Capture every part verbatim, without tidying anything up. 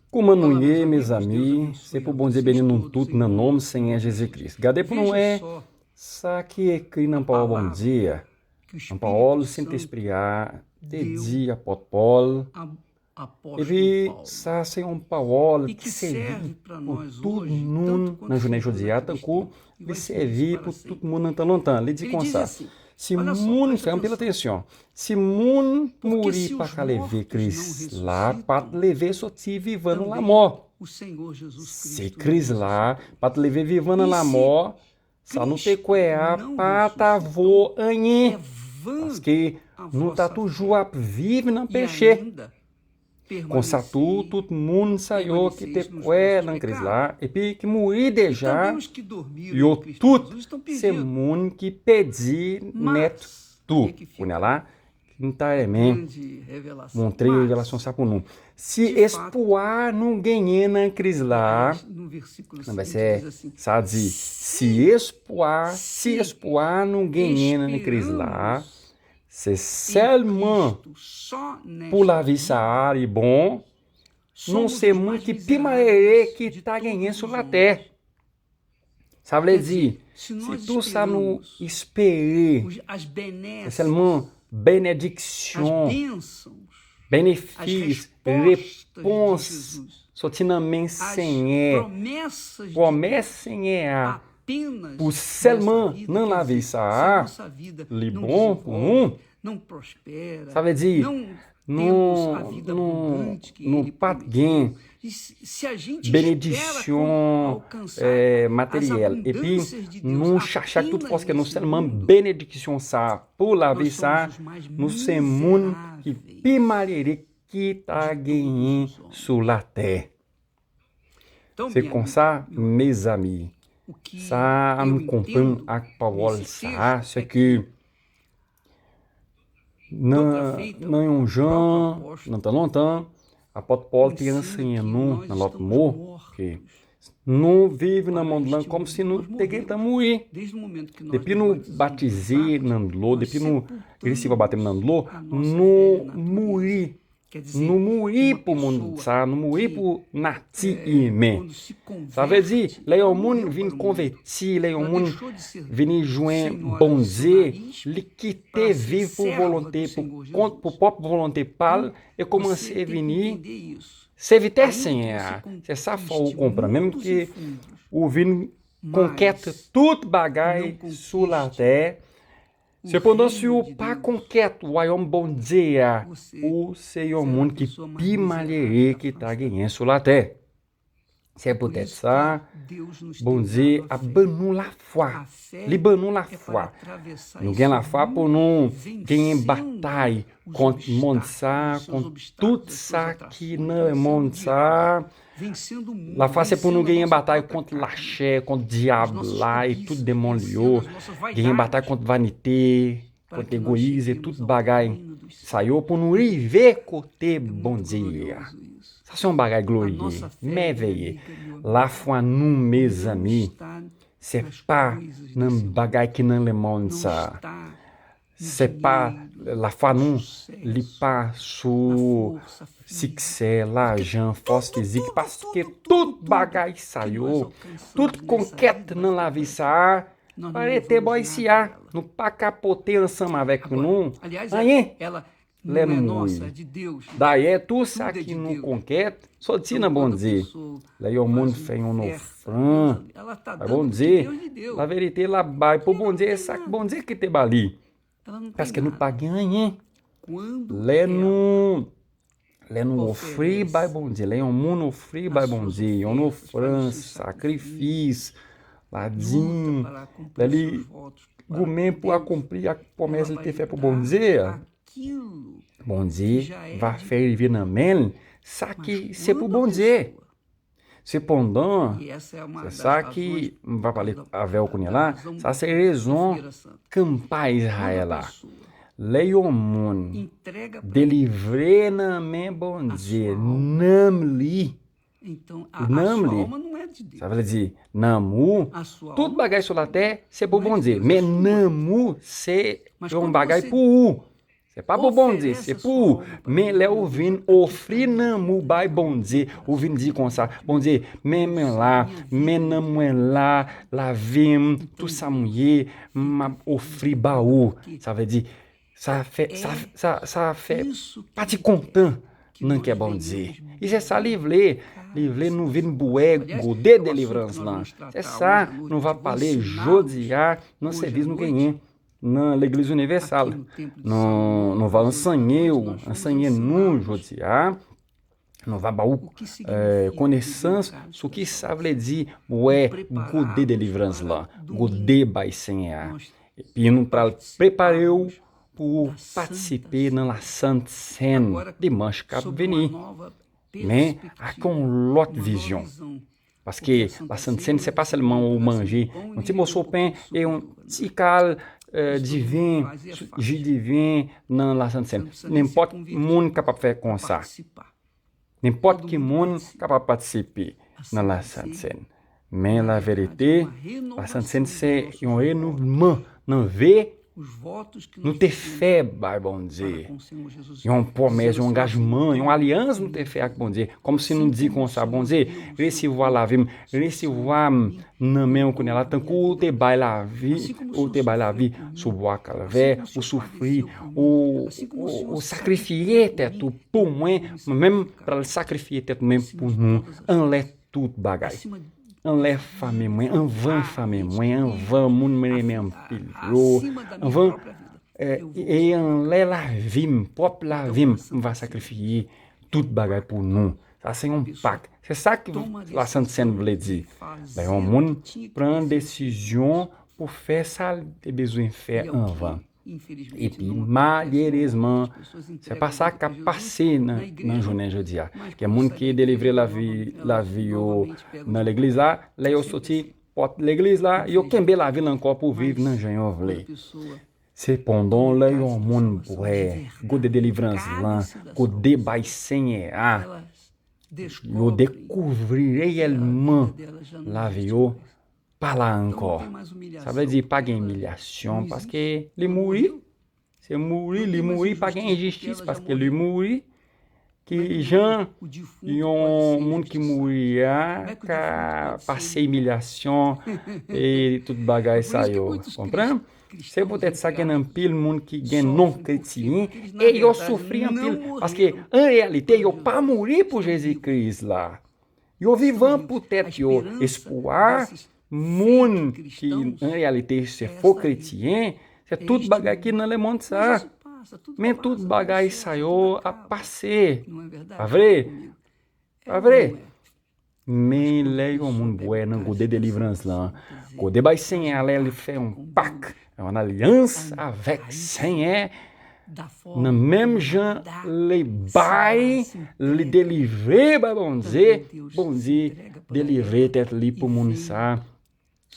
Kouman nou ye, mezanmi? Se pou Bondye beni nou tout nan non Senyè Jezi Kris. Gade pou nou wè sa ki ekri nan pawòl Bondye a. Nan pawòl Sentespri a te di apòt Pòl. Epi sa se yon pawòl ki sèvi pou tout moun nan jounen jodi a, tankou li sèvi pou tout moun nan tan lontan. Li di konsa, si moun, fè anpil atansyon, si moun mouri pa ka leve Kris la, pa t leve soti vivan nan lamò. Si Kris la pa t leve vivan nan lamò, sa nou te kwè a pa ta vo anyen. Paske nou ta toujou ap viv nan peche. Konsa tou, tout moun sa yo ki te kwè nan Kris la, epi ki mouri deja, yo tout se moun ki pèdi nèt tou. Kounye a la, m ta renmen montre revelasyon sa pou nou. Si espwa nou genyen nan Kris la, nan vèsè sa di, si espwa, si espwa nou genyen nan Kris la, se sèlman pou lavi sa a li bon, nou se moun ki pi malere ki ta genyen sou latè. Sa vle di, si tou sa nou espere, se sèlman benediksyon, benefis, repons soti nan men Senyè, pwomès Senyè a pou sèlman nan lavi sa a, li bon pou nou. Sa vle di, nou, nou, nou pa t gen benedisyon eh, materyèl, epi nou chache ak tout fòs ke nou sèlman benediksyon sa a pou lavi sa a, nou se moun ki pi malere ki ta genyen sou latè. Se konsa, mezanmi, sa a m konprann ak pawòl sa a, se ke nan, nan yon jan, nan tan lontan, apòt Pòl te ansenyen nou, nan lòt mo, ke nou viv nan mond lan kòmsi nou te gentan mouri. Depi nou batize nan dlo, depi nou resevwa batèm nan dlo, nou mouri. Nou mouri pou moun sa, nou mouri pou nati imen. Sa vle di, lè yon moun vin konvèti, lè yon moun vini jwenn Bondye, li kite viv pou volonte, pou kont, pou pwòp volonte pa l, e kòmanse vini sèvitè Senyè a. Se sa fò ou konprann. Menm ke ou vin konkèt tout bagay sou latè, sepandan, si ou pa konkèt wayòm Bondye a, ou se yon moun ki pi malere ki ta genyen sou latè. Se poutèt sa, Bondye ap ban nou lafwa. Li ban nou lafwa. Nou gen lafwa pou nou genyen batay kont mond sa, kont tout sa ki nan mond sa. Lafwa se pou nou genyen batay kont lachè, kont dyab la e tout demon li yo. Genyen batay kont vanite, kont egoyis e tout bagay sa yo pou nou rive kote Bondye ye a. Sa se yon bagay glorye, mèveye. Lafwa nou, mezanmi, se pa nan bagay ki nan lemonn sa. Se pa lafwa nou, li pa sou siksè, lajan, fòs fizik, paske tout bagay sa yo, tout konkèt nan lavi sa a, pa rete bò isi a. Nou pa ka pote ansanm avèk nou anyen lè nou mouri. Dayè, tou sa ki nou konkèt soti nan Bondye. Lè yon moun fè yon ofrann bay Bondye, laverite, l ap bay pou Bondye, e sa k Bondye ki te ba li. Paske nou pa gen anyen. Lè nou, lè nou ofri bay Bondye, lè yon moun ofri bay Bondye, yon ofrann, sakrifis, ladim, lè li goumen pou akonpli ak pwomès li te fè pou Bondye a, Bondye va fè rive nan men l sa ki se pou Bondye. Sepandan, se sa ki m va pale avè w kounye a la, sa se rezon kanpay Izrayèl la. Lè yon moun delivre nan men Bondye nanm li, nanm li, sa vle di nanm ou, tout bagay sou latè se pou Bondye, men nanm ou se yon bagay pou ou. Se pa pou Bondye, se pou ou. Men lè ou vin ofri nanm ou bay Bondye, ou vin di konsa, Bondye, men mwen la, men nanm mwen la, lavi m, tout sa m ye, m ap ofri ba ou. Sa vle di, sa fè, sa, sa, sa fè pati kontan nan kè Bondye. E se sa li vle. Li vle nou vin bwè gode delivrans lan. Se sa nou va pale jodi a nan sèvis nou genyen nan Legliz Inivèsal. Nou, nou va anseye w, anseye nou jodi a. Nou va ba ou eh, konesans sou ki sa vle di bwè gode delivrans lan, gode bay Senyè a. Epi nou pral prepare w pou ou patisipe nan Lasant Senn dimanch k ap vini. Men ak yon lòt vizyon. Paske Lasant Senn, se pa sèlman ou manje yon ti moso pen e yon ti kal eh, diven, ji diven nan Lasant Senn. Nenpòt moun kapab fè konsa. Nenpòt ki moun kapab patisipe nan Lasant Senn. Men laverite, Lasant Senn se yon renouvman nan ve nou te fè bay Bondye. Yon pwomès, yon angajman, yon alyans nou te fè ak Bondye. Kòmsi nou di konsa, Bondye, resevwa lavi m, resevwa m nan men w kounye a la, tankou w te bay lavi, ou te bay lavi sou bwa Kalvè, ou soufri, ou, ou, ou sakrifye tèt ou pou mwen, mwen menm pral sakrifye tèt mwen pou nou, anlè tout bagay. Anlè fanmi mwen, anvan fanmi mwen, anvan moun mwen renmen anpil yo, anvan eh, e anlè lavi m, pwòp lavi m, m va sakrifye tout bagay pou nou. Sa se yon pak. Se sa ki Lasant Senn vle di. Lè yon moun pran desizyon pou fè sa l te bezwen fè anvan. Epi malerezman, se pa sa k ap pase nan, nan jounen jodi a. Gen moun ki delivre lavi, lavi yo nan legliz la, lè yo soti pòt legliz la, yo kenbe lavi l ankò pou viv nan jan yo vle. Sepandan, lè yon moun bwè gode delivrans lan, gode bay Senyè a, yo dekouvri reyèlman lavi yo pa la ankò. Sa vle di pa gen imilyasyon, paske li mouri. Se mouri, li mouri, pa gen enjistis, paske li mouri. Ki jan yon moun ki mouri a ka pase imilyasyon e tout bagay sa yo? Konprann? Se poutèt sa gen anpil moun ki gen non kretyen e yo soufri anpil, paske an reyalite yo pa mouri pou Jezi Kris la. Yo vivan pou tèt yo. Espwa moun ki an reyalite se fo kretyen, se tout bagay ki nan lemonn sa. Men tout bagay sa yo ap pase. Pa vre? Pa vre? Men lè yon moun bwè nan gode delivrans lan, gode bay Senyè a, lè li fè yon pak, yon alyans avèk Senyè, nan menm jan li bay, li delivre bay Bondye, Bondye delivre tèt li pou moun sa.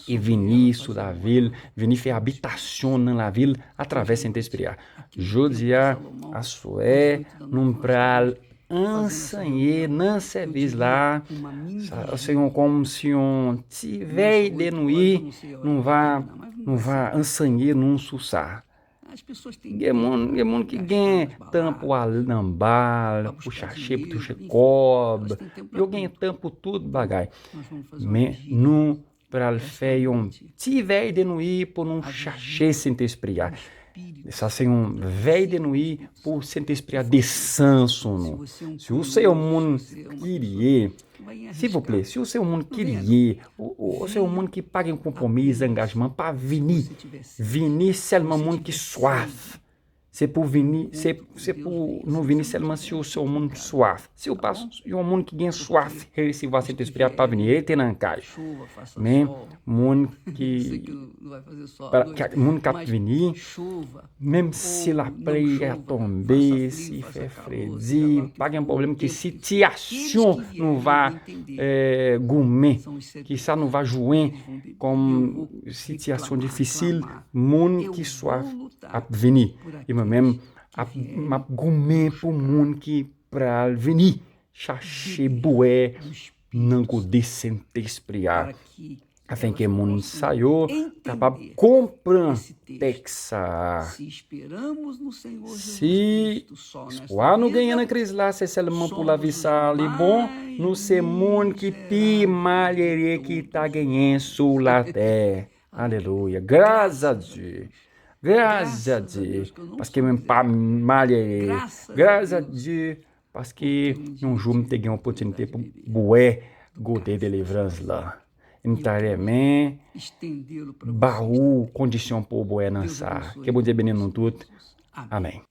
E vini sou lavi l, vini fè abitasyon nan lavi l atravè Sentespri a. Jodi a, aswè, nou pral anseye nan sèvis la. Sa se yon kòmsi yon ti vèy de nwi. Nou va, nou va anseye nou sou sa. Gen moun, gen moun ki gen tan pou al nan bal, pou chache, pou touche kòb. Yo gen tan pou tout bagay. Men nou pral fè yon ti vèy de nwi pou nou chache Sentespri a. Sa se yon vèy de nwi pou Sentespri a desann sou nou. Si w se yon moun ki lye, silvouplè, si w se yon moun ki lye, ou, ou, ou se yon moun ki pa gen konpwomi, zangajman, pa vini. Vini sèlman moun ki swaf. Se pou vini, se, se pou nou vini sèlman si w se yon moun swaf. Si w pa s- yon moun ki gen swaf resevwa Sentespri a, pa vini, rete nan kay. Men moun ki, pa- ki- moun k ap vini, menm si lapli a tonbe, si fè fredi, pa gen pwoblèm ki sitiyasyon nou va eh, goumen, ki sa nou va jwenn kòm sitiyasyon difisil, moun ki swaf ap vini. E mwen menm, ap, m ap goumen pou moun ki pral vini chache bwè nan gode Sentespri a. afenke moun sa yo kapab konprann tèks sa a. Si espwa nou genyen nan Kris la, se sèlman pou lavi sa a li bon, nou se moun ki pi malere ki ta genyen sou latè. Alelouya. Gras a Dye. Gras a Dye. Paske mwen pa malere. Gras a Dye. Paske yon jou m te gen opotinite pou bwè gote delivrans la. M ta renmen ba ou kondisyon pou w bwè nan sa. Ke Bondye beni nou tout. Amèn.